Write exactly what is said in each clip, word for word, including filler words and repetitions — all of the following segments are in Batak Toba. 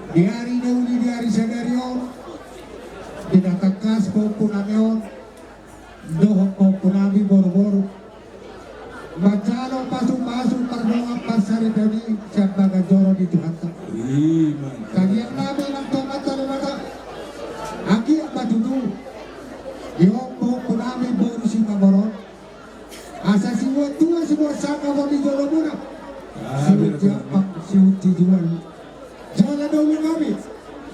Di ari na uli di ari sadari on, di na tangkas pahompu nami on dohot pahompu nami boruboru manjalo pasupasu pardongan parsaripeon i sian bagas joro ni Tuhanta. Ima. Tangiang nami nang tu Amanta Debata, anggiat ma tutu di on pahompu nami boru Simanjorot, asa sibuat tua sibuat sangap on di jolomuna. Sihunti ampang sihunti jual, jala na uli nami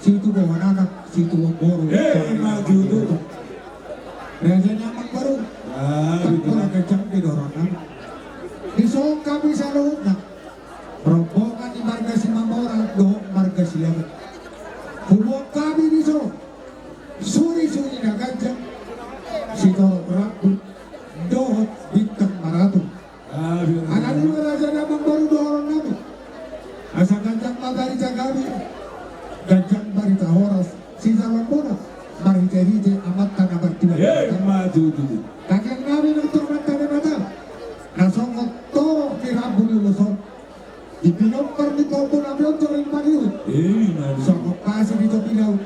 situbuan anak situbuan boru. Ima tutu. Raja ni amangboru. Tangkorak ganjang di dohonon nami. Dison hami saluhutna rombongan ni marga Simamora dohot marga Silaban, huboan hami dison surisuri na ganjang, sitorop rambu dohot bintang maratung. Alani i ma raja ni amangboru dohonon nami, asa ganjang ma barita gabe, ganjang barita horas sijaloonmuna marhitehite Amanta na martua. Ima tutu. Tangiang nami nang tu Amanta Debata, na songon torop ni rambu ni ulos on, di pinompar ni pahompu nami on jolma ni uhum, songon pasi di topi laut,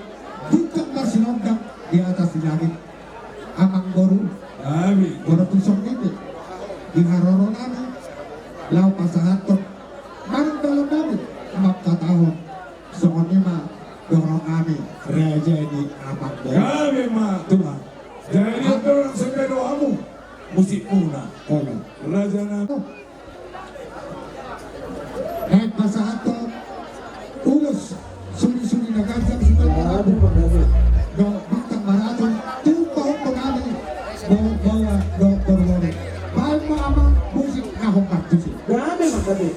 bintang marsinondang di atas ni langit. Amangboru, molo tung songon i pe di haroro nami laho pasahathon manang dalan nami mangkatahon, songon i ma dohonon nami raja ni amangboru. Gabe ma tulang. Jadi, ah, dohonon songon i do hamu musikmuna. Olo. Raja nami. Naeng pasahathon ulos surisuri na ganjang sitorop rambu dohot bintang maratung tu pahompu nami boru Baoa dohot boru Mone. Baen ma amang musik na hombar tusi. Gabe ma gabe.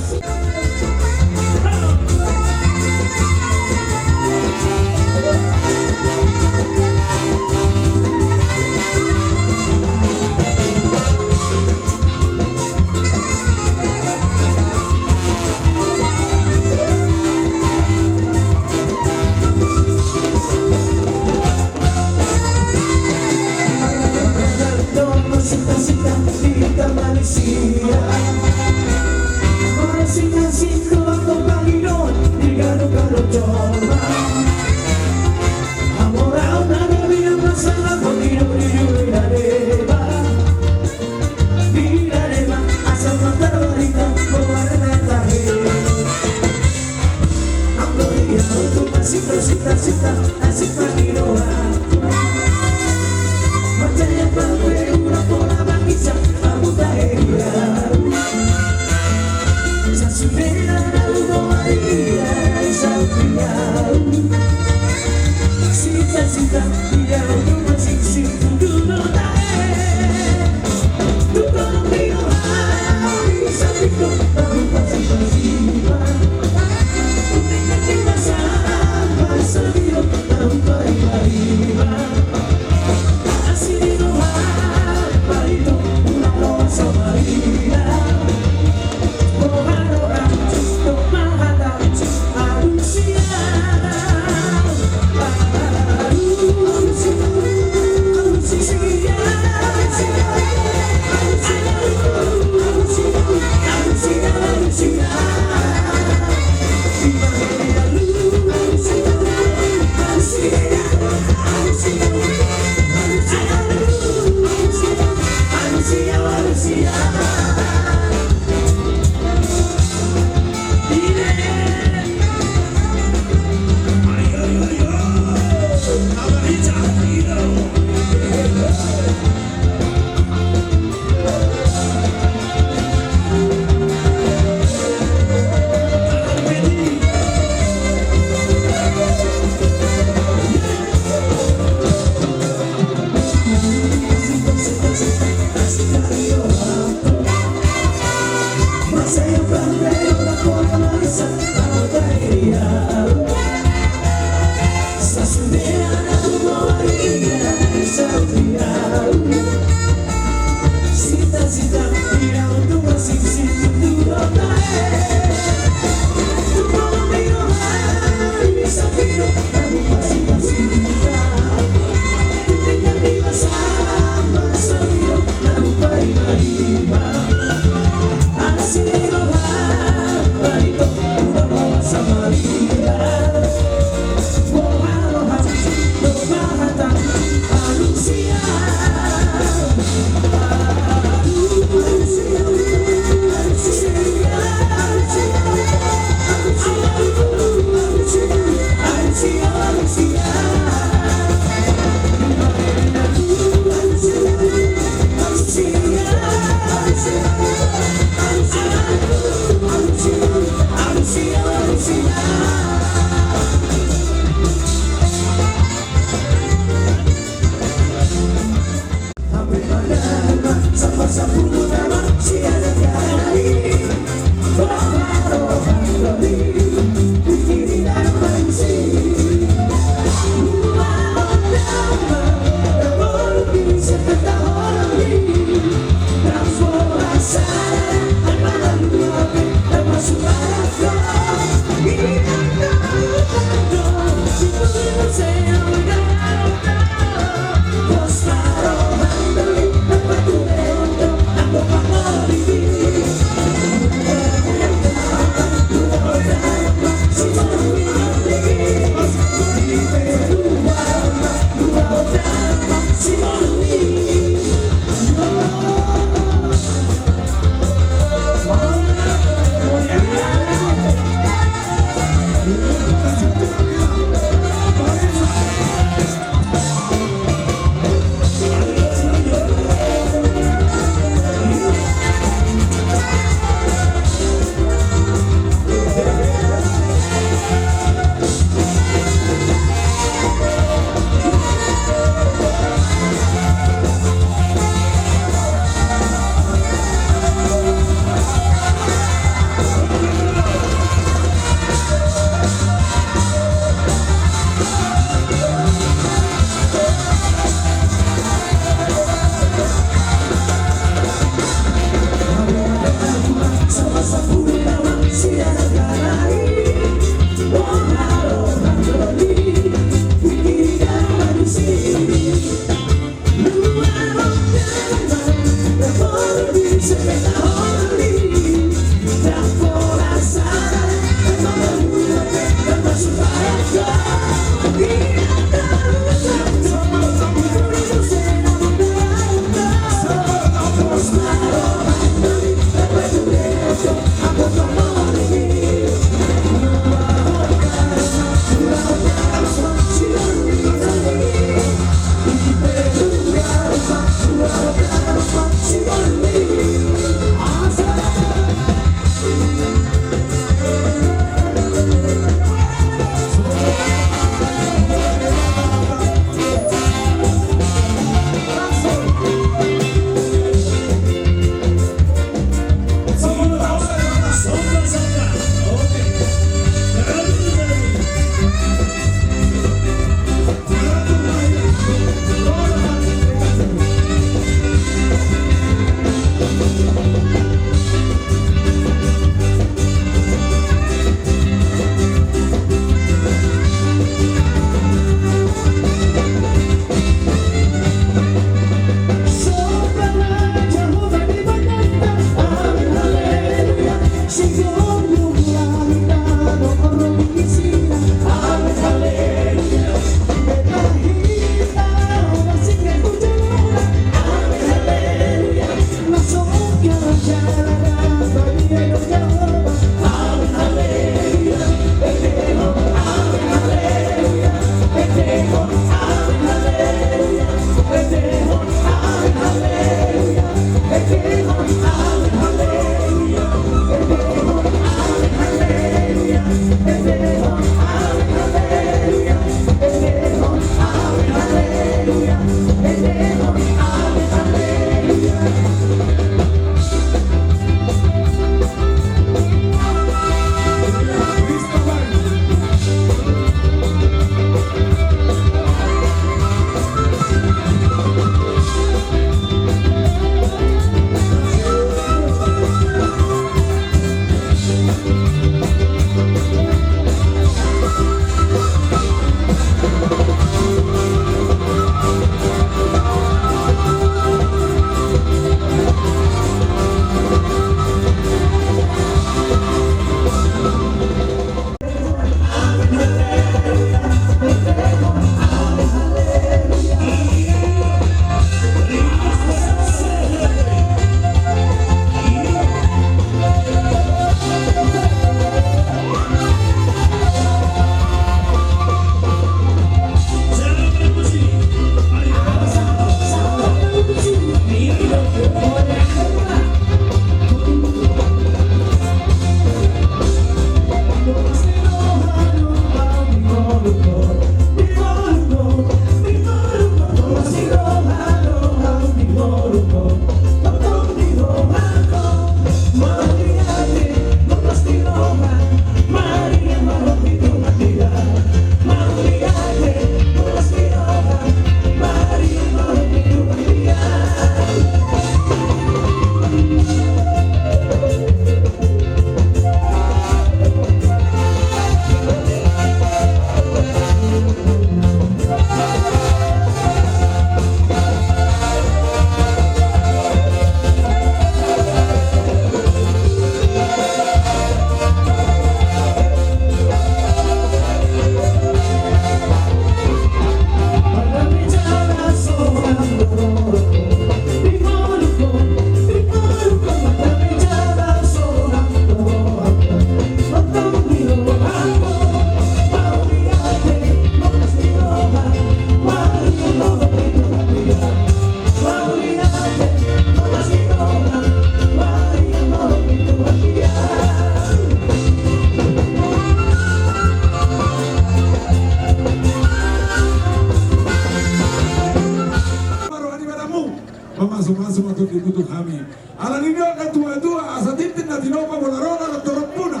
Dibutuhon hami. Alani i do angka tua-tua, asa tintin na tinopa bola roda dohot torompuna.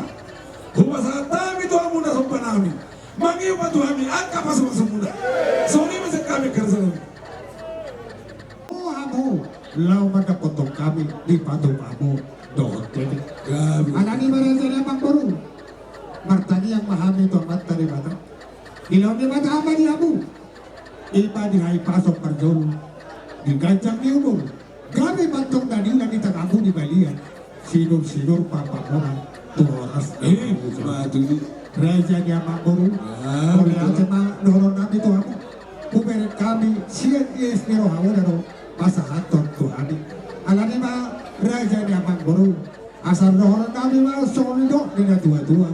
Hupasahat hami tu hamu na somba nami. Mangihut ma tu hami angka pasu-pasumuna. Songon i ma sian hami angka raja nami. O hamu, laho mandapothon hami, dipatupa hamu dohot tete. Gabe. Alani i ma raja ni amangboru, martangiang ma hami tu Amanta Debata. Dilehon Debata ma di hamu, i ma di hahipason parjolo, di ganjang ni umur, gabe ma antong na niula di tanganmu di balian, sinur-sinur papangonan tu horas. Eh, ma tutu. Raja ni amangboru. Ah, betul. Mauliate ma dohonon nami tu hamu. Hubereng hami sian ias ni rohamuna do pasahathon tu hami. Alani i ma raja ni amangboru, asa dohonon nami ma songon nidok ni na tua-tua.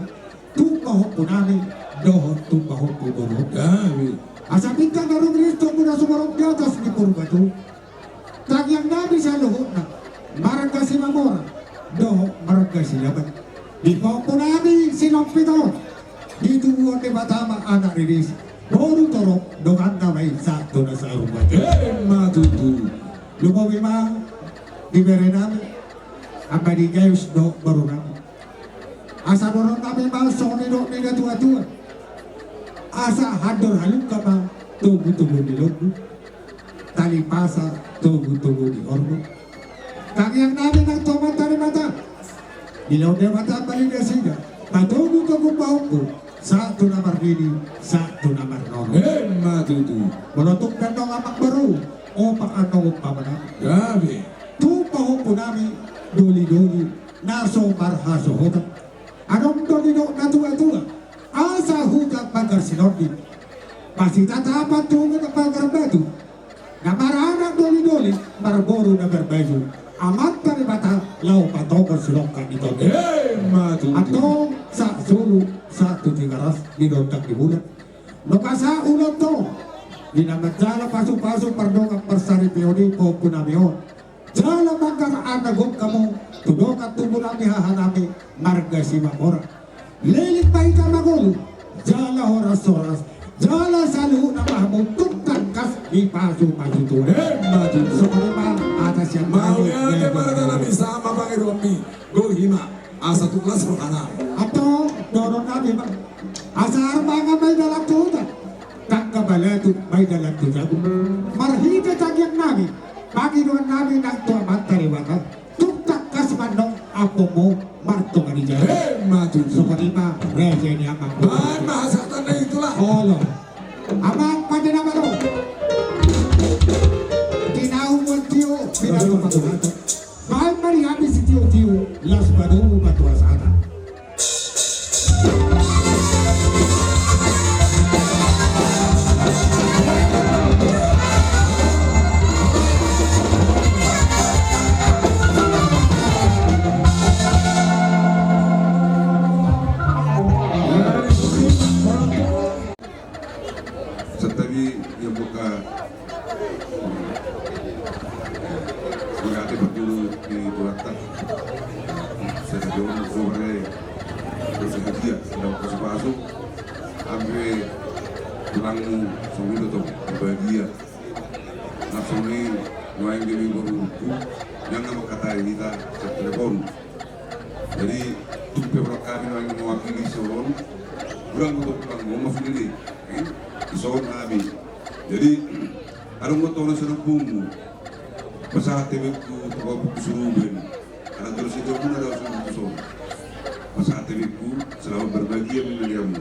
Tumpahompu nami dohot tumpahompu boru. Gabe. Asa pinta na rumiris tu hamuna sumorop di atas ni Purbatua. Tangiang nami saluhutna, marga Simamora dohot marga Silaban. Di pahompu nami Silaban on, ditubuhon Debata ma anak riris, boru torop, donganna ma i sahat tu na saur matua. Eh, ma tutu. Lumobi ma di bere nami, Ama di Gayus dohot boru nami. Asa dohonon nami ma songon nidok ni na tua-tua. Asa handor halumpang ma togu-togu ni lombu, tali pasa togu-togu ni horbo. Tangiang nami nang tu Amanta Debata, dilehon Debata ma di nasida patogu-togu pahompu, sahat tu na marnini, sahat tu na marnono. Eh, ma tutu. Molo tung pe annon amangboru, opat annon pamanami. Gabe. Tu pahompu nami, doli-doli na so marhasohotan. Adong do nidok na tua-tua, asa huta pagar sinondi, pasitatapan tu huta pagar batu, na maranak doli-doli, marboru na marbaju, Amanta Debata laho patongkon silongka ni tondi. Eh, ma tutu. Antong sahat solu, sahat tu Tigaras, di dondang ni bulan. Nunga sahat ulaonta on, di na manjalo pasu-pasu pardongan parsaripeon i pahompu nami on. Jala manggarar na gok hamu tu dongan tubu nami haha nami marga Simamora. Leleng ma hita mangolu, jala horas-horas, jala saluhutna ma hamu tung tangkas dipasu-pasu Tuhan. Eh, ma tutu. Songon i ma hata sian hami. Mauliate ma raja nami, sahat ma pangidoanmi. Gohi ma. Asa tung las rohana. Antong dohonon nami ma, asa armanga ma i dalan tu huta, tangga balatu ma i dalan tu jabu. Marhite tangiang nami, pangidoan nami nang tu Amanta Debata, tung tangkas ma annon ampumu martonga di jabu. Eh, ma tutu. Songon i ma raja ni amang. Baen ma hasahatan na i tulang. Olo. Amang pande na malo. Tinahu ma tio, tinahu ma tio. Baen ma di hami sitio-tio, laos padomu ma tu hasahatan. Santabi, ia buka. Mauliate parjolo di Tuhanta. Sai jolo, sabar, sahat, sahat pasu-pasu. Ampe tulangmu songon i do tong, bahagia. Langsung ni nuaeng di boruku, yang nama kata hita, sa telepon. Jadi, tung pe orang kami lagi mewakili Solo, orang untuk orang mau masuk ini, eh, di Solo kami. Jadi, adong do tong na sian ompungmu, pasahat hepengku tu ompungku si Ruben, ala terus itu pun ada usul tu Solo. Pasahat hepengku, selamat berbahagia mengenai kamu.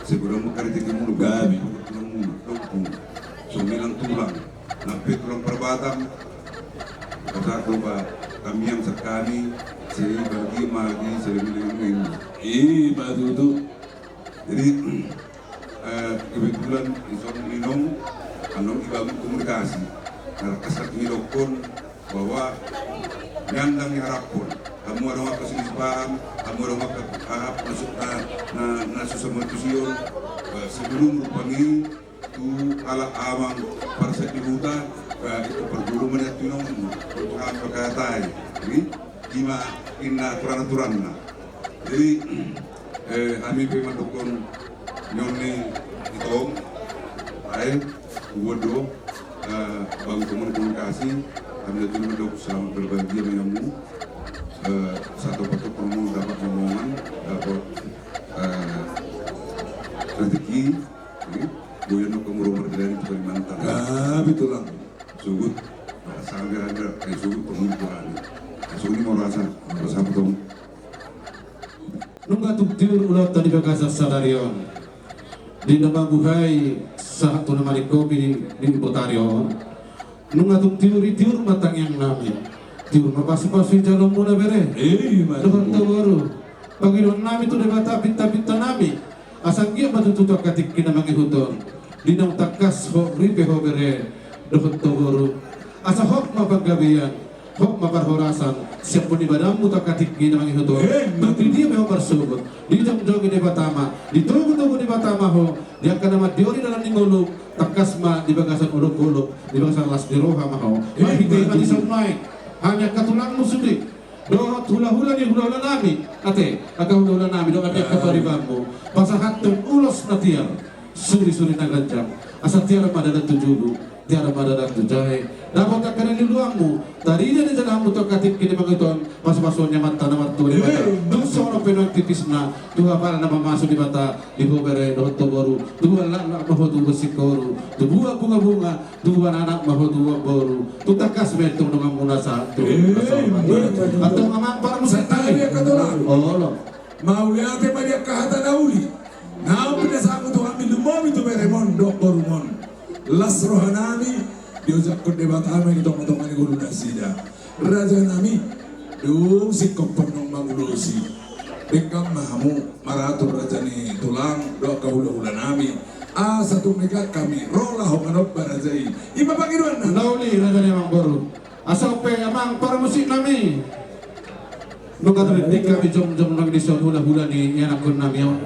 Sai godang ma karejo muna, gabe, tulang muna, ompung. Songon i nang tulang. Nang pe tulang parbatang. Pasahat do ba, tangiang sian hami, sai bahagia ma di sada minggu. I ma tutu. Jadi, eh, kebetulan dison inong, annon dibangun komunikasi. Nah, tangkas nidok on, bahwa nyandang ni haraphon, hamu adong angka silisih paham, hamu adong angka haraphon na, na, na susah matusion, eh, sebelum rupani tu halak amang parsahat di huta, eh, itu parjolo ma nian tu inong, untuk angka katai, ini, ima inna aturan-aturanna. Jadi, eh, hami pe mandokkon nion ni itong, ae, ubo do, eh, bangun komunikasi, Kami datang untuk selamat berbahagia menyamu. Eh, satu petuk kamu dapat omongan, dapat, eh, rezeki. Ini, buyan no kamu rumah dari Kalimantan. Ah, betul lah. Sugut. Sangat berada, eh, sugut, kamu berani. Sugut ni mau rasa, rasa betul. Nunga tung tiur ulaonta di bagasan sadari on. Di na mambuhai sahat tu na maningkopi di, di botari on. Nunga tung tiur i tiur ma tangiang nami. Tiur ma pasupasu i jaloonmuna bere. Eh, ima. Dohot tu boru. Pangidoan nami tu Debata pinta-pinta nami. Asa anggiat ma tutu tu angka tingki na mangihut on. Di naung tangkas ho ripe ho bere. Dohot tu boru. Asa hot ma panggabean. Hot ma parhorasan, sian pudi badanmu tu angka tingki na mangihut on. Eh, tu dia ma ho marsogot, dijongjongi Debata ma, ditogutogu Debata ma ho, di angka na mandihori dalan ni ngolu, tangkas ma di bagasan olopolop, di bagasan las ni roha ma ho. Eh, marhite ma di son nuaeng, hami angka tulangmu sude, dohot hulahula ni hulahula nami, ate, angka hulahula nami, dohot angka paribanmu, pasahathon ulos na tiar, surisuri na ganjang, asa tiar ma dalan tu julu, tiar ma dalan tu jae. Dapot angka na niluluanmu, tarida di jalahanmu tu angka tingki na mangihut on, pasupasuon ni Amanta na martua Debata. Tung songon on pe nuaeng tipisna, tu hapala na mamasu Debata, di ho bere dohot tu boru, tubuan laklak ma ho tubuan singkoru, tubuan bungabunga, tubuan anak ma ho tubuan boru, tung tangkas ma antong donganmuna sahat tu. Antong amang parmusik nami. Olo. Mauliate ma di angka hata na uli. Naung pinasahatmu tu hami lumobi tu beremon dohot borumon. Las rohanami, diojakhon Debata ma i di tongatonga ni ngolu nasida. Rajanami, dung singkop pe naung mangulosi. Denggan ma hamu maratur raja ni tulang dohot angka hulahulanami. Asa tung denggan hami ro laho manomba raja i. Ima pangidoannami. Na uli raja ni amang boru. Asa on pe amang parmusik nami. Nunga tung denggan hami jongjong nang dison hulahula ni ianakhon nami on.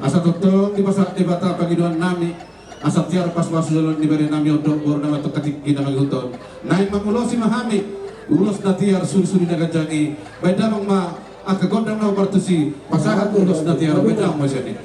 Asa tongtong dipasahat Debata pangidoannami. Asa tiar pasupasu jaloon ni bere nami on dohot boru nami tu angka tingki na mangihut on. Naeng mangulosi ma hami. Ulos na tiar surisuri na ganjang i. Baen damang ma angka gondang na hombar tusi. Pasahat ulos na tiar baen damang ma sian i.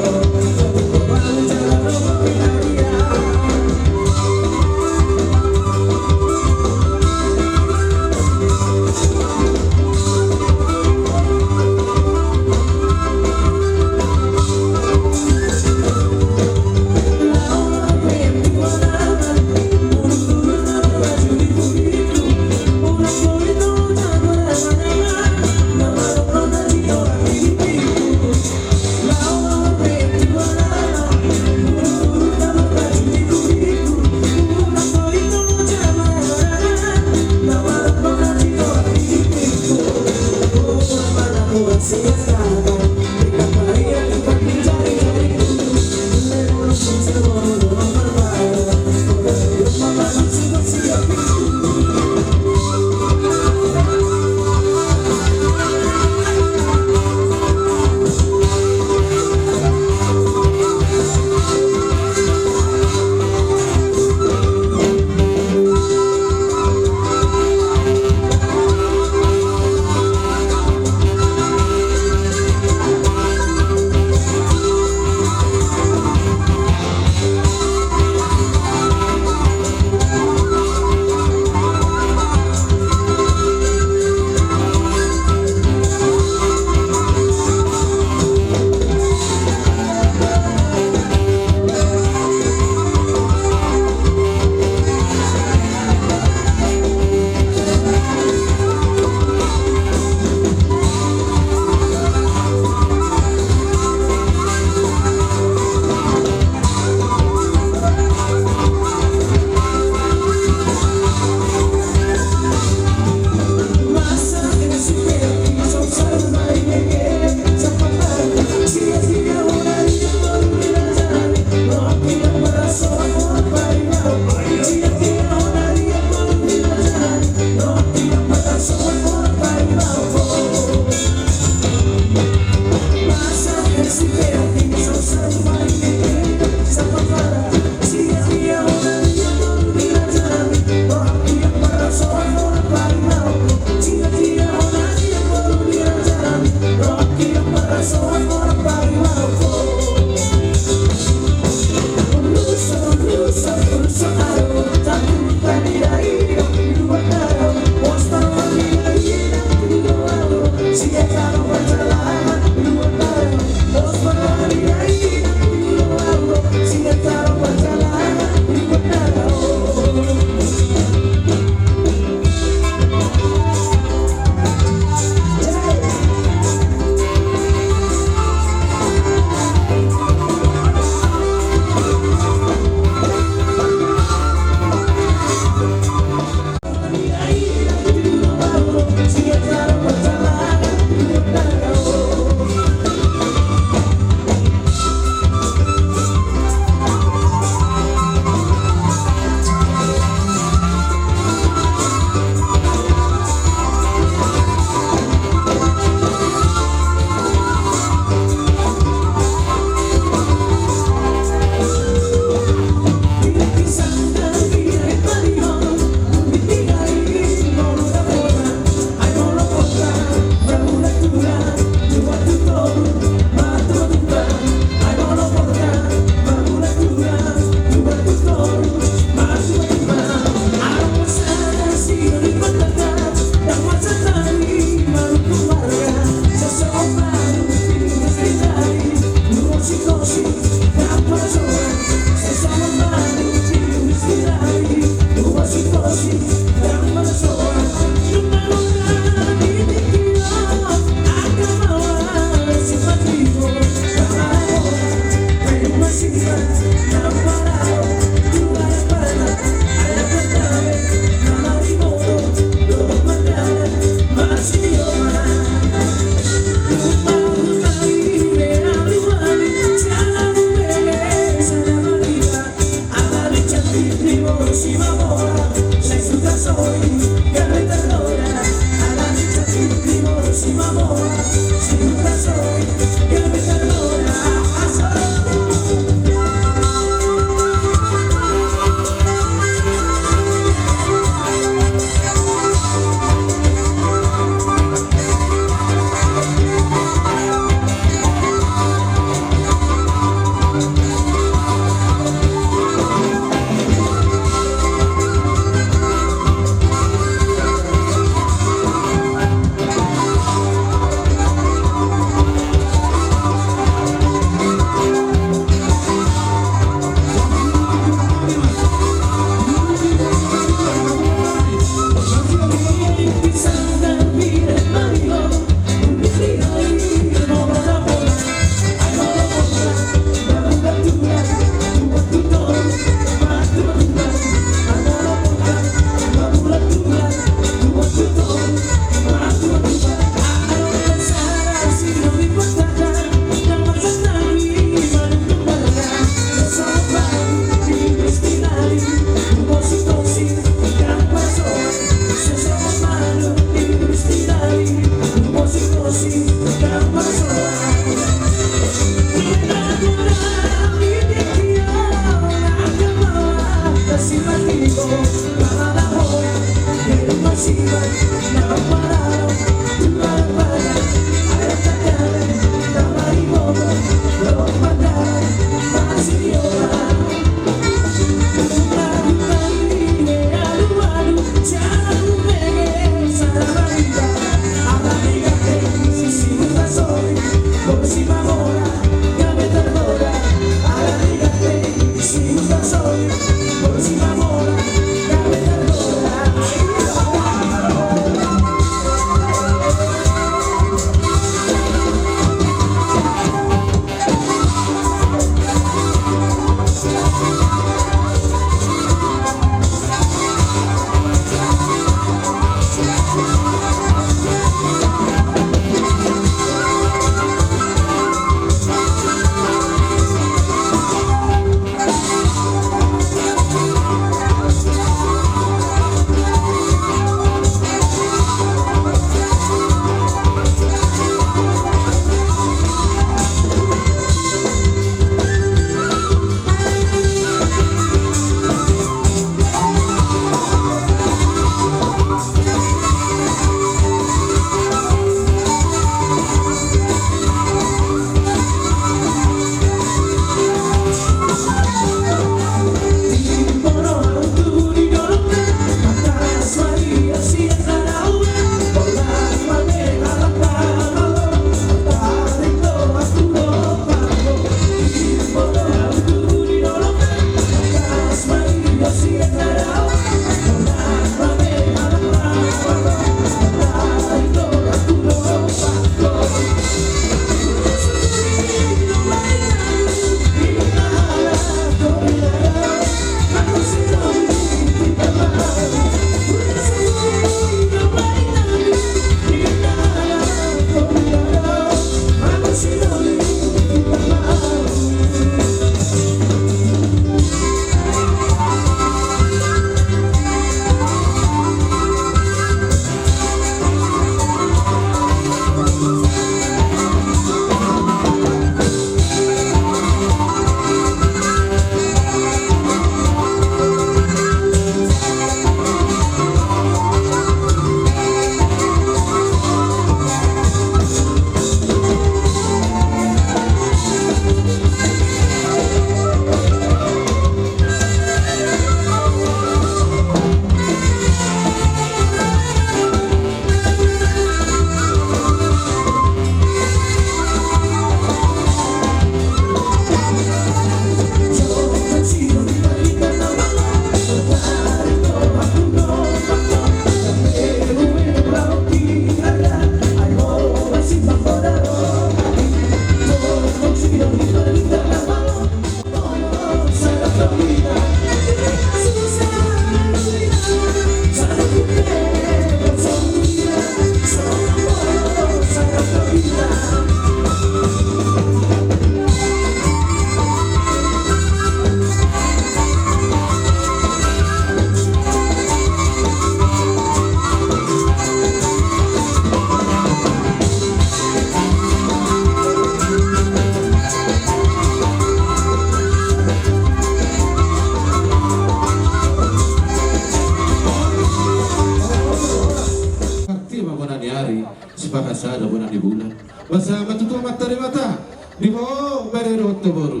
Asa ma tu Amanta Debata, di ho bere dohot ho boru.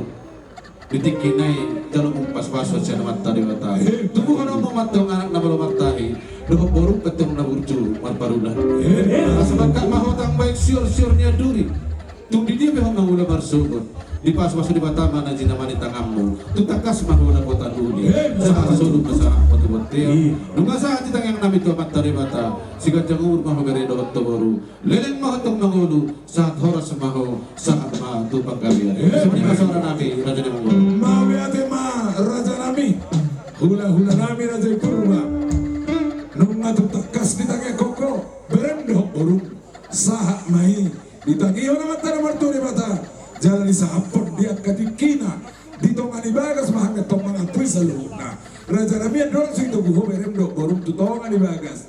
Di tingki na i jalo muna pasupasu sian Amanta Debata. Tubuhon hamu ma antong anak na malo martahi, dohot boru pe antong na burju marparula. Asa mangkak ma ho tangkas baen sior-sior ni anduri. Tung di dia pe ho mangula marsogot, dipasupasu Debata ma na jinama ni tanganmu. Tung tangkas ma ho dapotan uli. Sahat solu ma sahat ma tu bontean. Nunga sahat di tangiang nami tu Amanta Debata, siganjang umur ma ho bere dohot ho boru. Leleng ma ho antong mangolu, sahat horas ma ho, sahat ma tu panggabean. Songon i ma suara nami, raja ni mangolu. Mauliate ma raja nami, hula-hula nami raja i Purba. Nunga tung tangkas ditangiangkon ho berem dohot borum, sahat ma i ditangihon Amanta na martua Debata, jala disahaphon di angka tingkina, di tonga ni bagas ma hami antong mangampui saluhutna. Raja nami, andorang so ditogu ho berem dohot borum tu tonga ni bagas,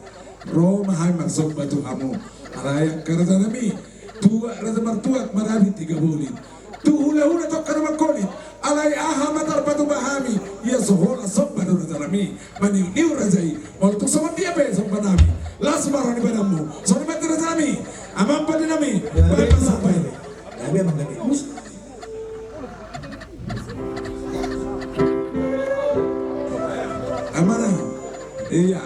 ro ma hami marsomba tu hamu. Alai angka raja nami, tuat raja martuat marabit tiga bolin, tu hula-hula tongka na mangkolit. Alai aha ma tarpatupa hami, ia so holan somba do raja nami. Maniut-niut raja i, molo tung songon dia pe somba nami, las ma roha ni badanmu. Songon i ma raja nami, amang pande nami. Baen ma somba i. Amana. Ia.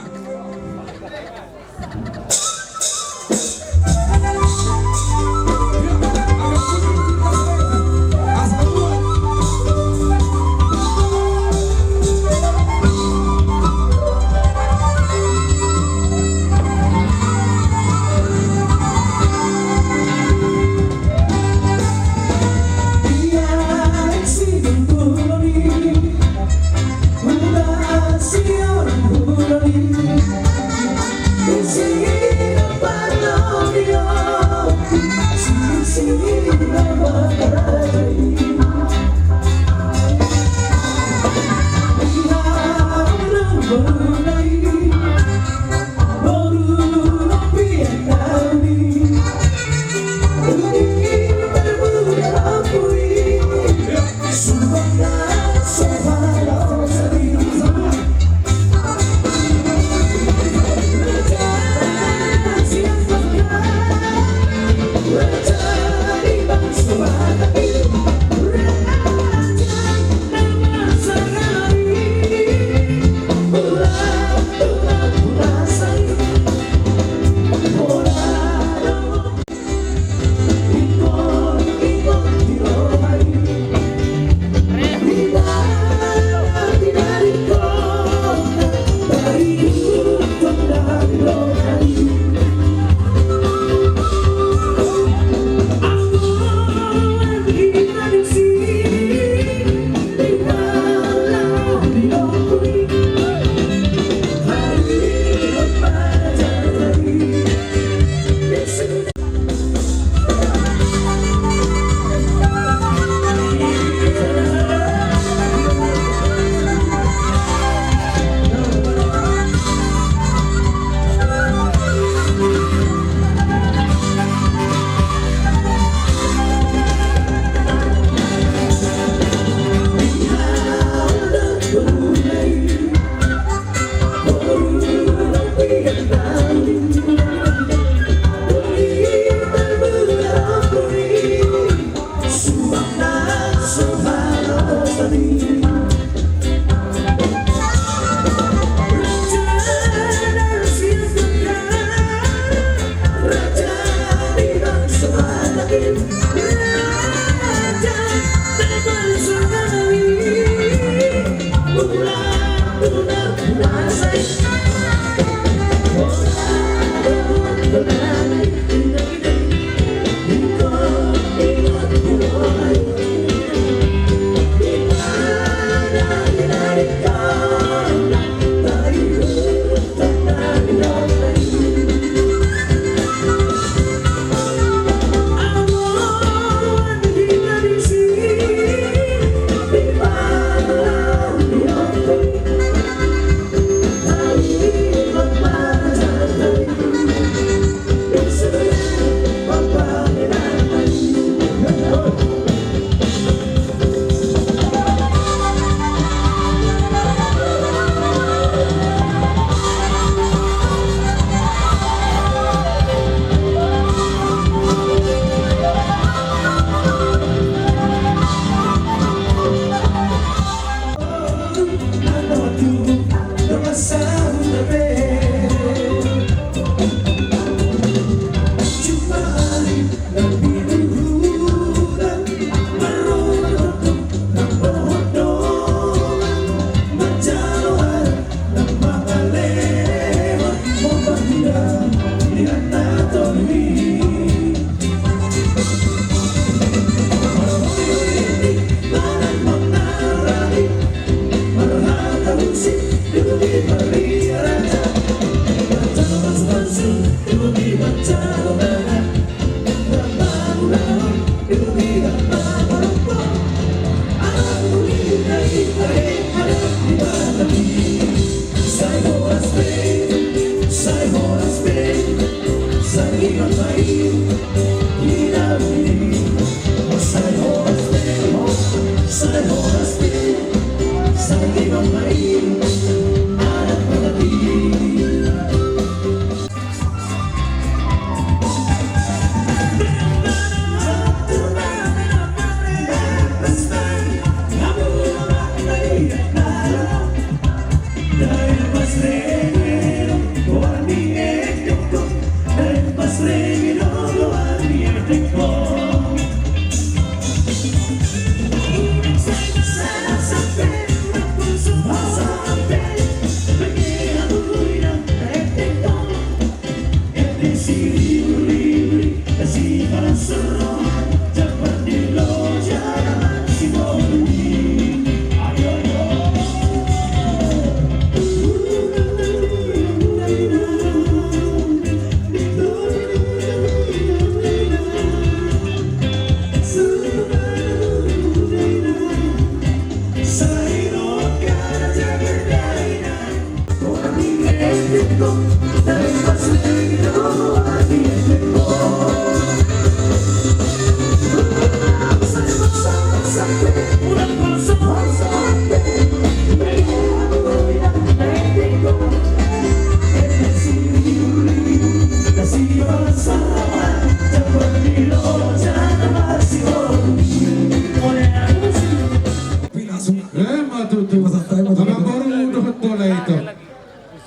Emma tutu. Amangboru dohot Tola Ito.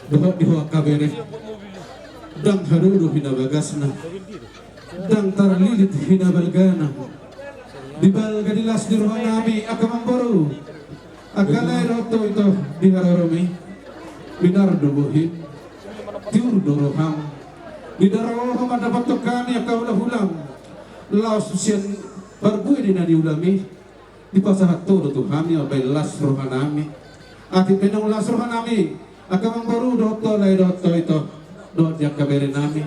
Dohot di ho angka bere. Ndang hadodo hinabagasna. Ndang tarlilit hinabalgana. Dibalga di las ni rohanami angka amangboru, angka lae dohot ito di haroromi. Minar do bohim, tiur do roham. Di daro ho mandapothon hami angka hulahulam laos sian parbue di na niulami. Dipasahat ho do tu hami mambahen las rohanami. Atik pe naung las rohanami, angka amangboru dohot Tola, dohot ito, dohot di angka berenami,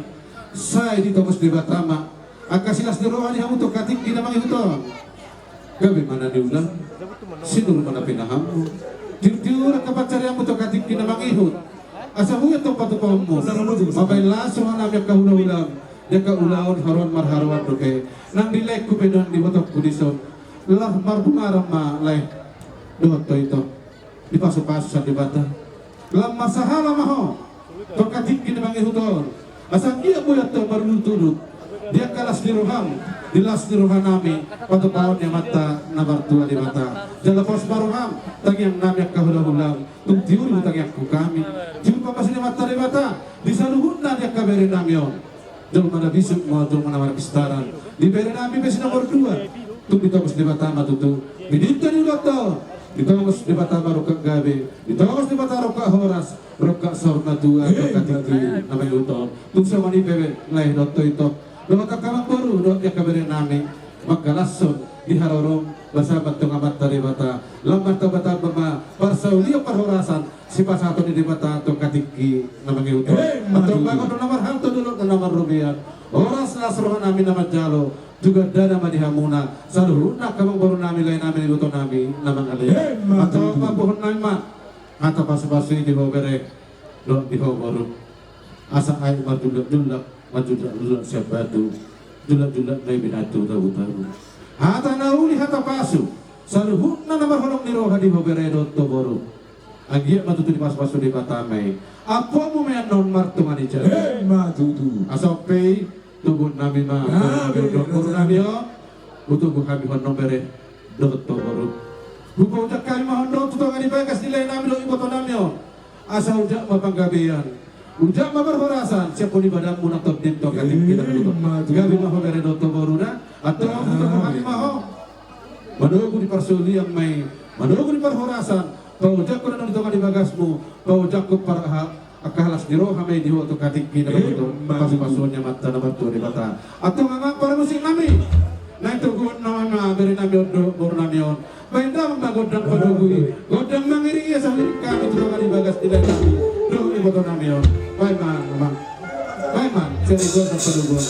sai ditongos Debata ma angka silas ni roha ni hamu tu angka tingki na mangihut on. Gabe ma na niula, sinur ma na pinahanmu, tiur-tiur angka pansarianmu tu angka tingki na mangihut. Asa huet do patupaonmu mambahen las rohanami angka hulahulam di angka ulaon haroan marharoan dope. Nang di laengku pe dohot di ibotongku dison, lam marbungaran ma lae dohot ito, dipasupasu sian Debata. Lam marsahala ma ho tu angka tingki na mangihut on, asa anggiat boi antong marudutudut di angka las ni roham, di las ni rohanami, patupaon ni Amanta na martua Debata. Jala pos ma roham, tangiangnami angka hulahulam, tung tiur do tangiangku hami. Tiur pambasaan ni Amanta Debata di saluhutna di angka berenami on. Jolma na bisuk ma, jolma na marpistaran. Di berenami pe si nomor dua, tung ditongos Debata ma tutu. Di dita ni ulaonta on ditongos Debata ma rongkap gabe, ditongos Debata rongkap horas, rongkap saur matua tu angka tingki na mangihut on. Tung songon i pe lae dohot ito, dohot angka amangboru dohot di angka berenami, mangkalashon di harorom basa ma antong Amanta Debata. Lam martambatamba ma parsaulian parhorasan sipasahaton ni Debata tu angka tingki na mangihut on. Emma tutu. Antong bagot do na marhalto, dolok do na marrobean, horas las rohanami na manjalo, tu gandana ma di hamuna saluhutna angka amangborunami, laenami, ibotonami na mangalean. Emma tutu. Antong pamboahonnami ma hata pasupasu i di ho bere dohot di ho boru. Asa aek marjullakjullak, marjullakjullak sian batu, jullakjullak na i binatu tabutabu. Hata na uli, hata pasu, saluhutna na marholong ni roha di ho bere dohot ho boru. Anggiat ma tutu dipasupasu Debata ma i. Ampuonmu ma i annon martonga ni jabu. Emma tutu. Asa on pe i, toguonnami ma, ah, borunami on, borunami on. Hutogu hami ho annon bere dohot ho boru. Hupaojak hami ma ho annon tu tonga ni bagas ni laenami dohot ibotonami on. Asa ojak ma panggabean, ojak ma parhorasan sian hon ni badanmu nang tondim tu angka tingki na mangihut on. Emma tutu. Gabe ma ho bere dohot ho boru da. Antong hutogu hami ma ho. Manogu di parsaulian ma i, manogu di parhorasan, paojakhon annon di tonga ni bagasmu, paojakhon par-, ha-, angka las ni roha ma i di ho tu angka tingki na mangihut on. Emma tutu. Pasupasuon ni Amanta na martua Debata. Antong amang paramusiknami, naeng toguonnami ma berenami on dohot borunami on. Baen damang ma gondang patogu i, gondang mangiringi asa huiring hami tu tonga ni bagas ni laenami dohot ibotonami on. Baen ma, amang. Baen ma, seri gondang patogu on.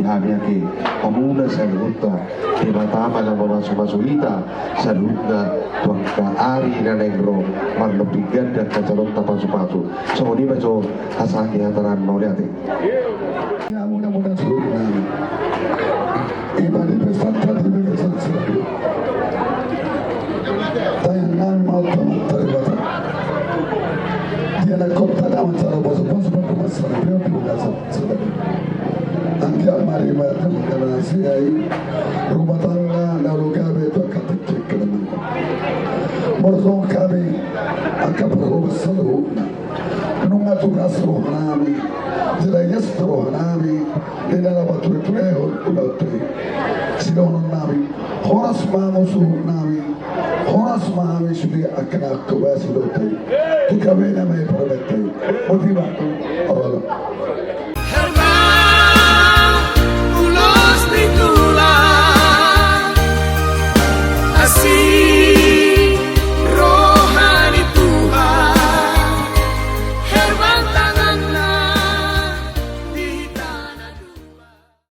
Hami ate, hamuna saluhutna, Debata ma na mamasumasu hita saluhutna tu angka ari na naeng ro, marlobi ganda angka calonta pasupasu. Songon i ma jo asa hataranna, ate. Ia mudah-mudahan saluhutna. Iba di pesan tadi, di pesan tadi. Tayangan mau teman terlibat. Dia nak kota nama cara pasupasu, pasupasu, dia bilang. Anggiat ma riwayat na mangkana sian i, rumah tangga na olo gabe tu angka tingki na mangkana. Molo songon hami angka parhobas saluhutna, nunga turas rohanami, jala ias rohanami di na laho patureturehon ulaonta i. Sidohononnami, horas ma hamu suhutnami, horas ma hami sude angka na hobas ulaonta i. Tu gabena ma i paradatta i. Botima. Olo.